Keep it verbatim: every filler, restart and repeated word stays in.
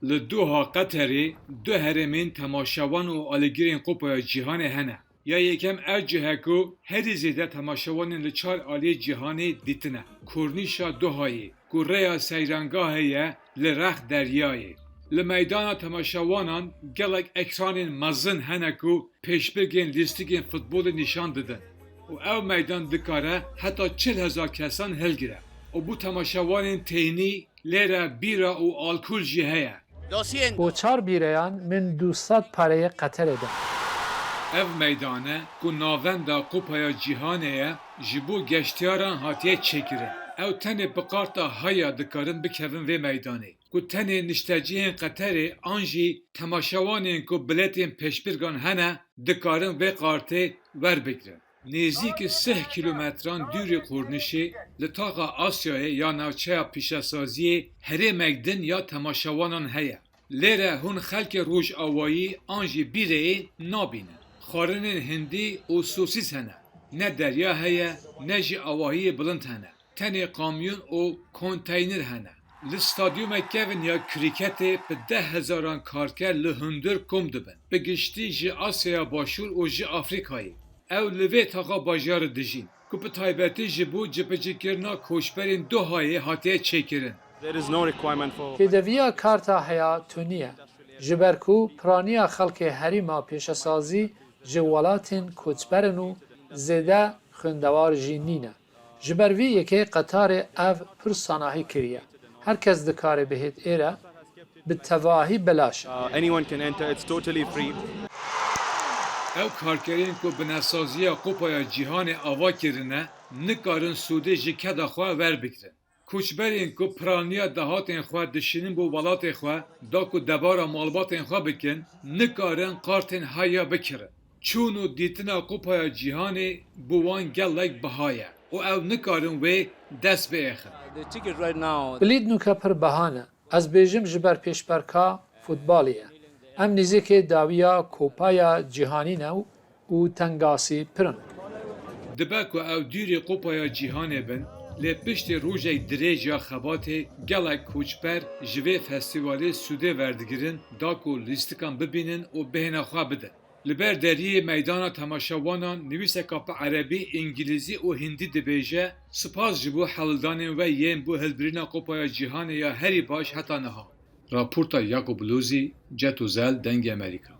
Li Doha Qeterê du herêmên temaşevan û alîgirên Kupaya Cîhanê hene. Ya yekem ev cih e ku herî zêde temaşevanên li çar aliyê cîhanê dîtine. Kornîşa Dohayê, ku rêya seyrangahê ye li rex deryayê. Li meydana temaşevanan gelek ekranên mezin hene ku pêşbirgên lîstikên futbolê nîşan didin. Û ew meydan dikare heta çil hezar kesan hilgire. Û bo temaşevanên tênî lêre bîra û alkol jî heye. Bo çar bîreyan min du sed pareyê Qeterê da. Ev meydane ku navenda Kupaya Cîhanê ye, ji bo geştiyaran hatiye çêkirin. Ew tenê bi karta Haya dikarin bikevin vê meydanê, ku tenê niştecihên Qeterê an jî temaşevanên ku biletên pêşbirgan hene, dikarin vê kartê werbigrin. Nêzîkî sih kîlometran dûrî Qornişê, li taxa Asyayê ya navçeya pêşesaziyê herêmek din ya temaşevanan heye. Lêre hûn xelkê rojavayî an jî bîreyê nabînin. Xwarinên hindî û sosîs hene. Ne derya heye, ne jî avahiyê bilind hene. Tenê kamyon û konteyner hene. Li stadyumek kevin ya krîketê bi deh hezaran karker li hundir kom dibin. Bi giştî ji Asyaya Başûr û ji Afrîkayê. Ew li vê taxa bajarê dijîn, ku bi taybetî ji bo cibicîkirina koçberên Dohayê hatiye çêkirin. There is no requirement for Pêdeviya karta heya tuniye, ji ber ku piraniya xelkê herêma pêşesazî ji welatên koçber in û zêde xwendewar jî nîne. Ji ber vî yekê Qetarê ev pir sanahî kiriye. Her kes dikare bihêt êre, bi tevahî belaş e. Uh, anyone can enter, it's totally free. Ew karkerên ku bi nesaziya Kupaya Cîhanê ava kirine, nikarin sûdê ji keda xwe werbigrin. Koçberên ku piraniya dahatên xwe dişînin bo welatê xwe, da ku debara malbatên xwe bikin, nikarin kartên heya bikirin. Çûn û dîtina Kupaya Cîhanê bo wan gelek biha ye û ew nikarin wê dest biêxin. The ticket right now. Bilît nûke pir biha ne. Ez bêjim ji ber pêşberka futbalê ye. Em nêzîkê dawiya Kopaya Cîhanî ne û tengasî pir in. Dibe ku ew dûrî Kupaya Cîhanê bin, lê piştî rojek dirêj ya xebatê gelek koçber ji vê festîvalê sûdê werdigirin, da ku lîstikan bibînin û bihêne xwe bidin. Li ber deriyê meydana temaşevanan nivîseka bi erebî, îngilîzî û hindî dibêje, Spas ji bo hewldanên we yên bo hilbirîna Kupaya Cîhanê ya herî baş heta niha. Raporta Yakup Lozî, Ceto Zel, Dengê Amerîka.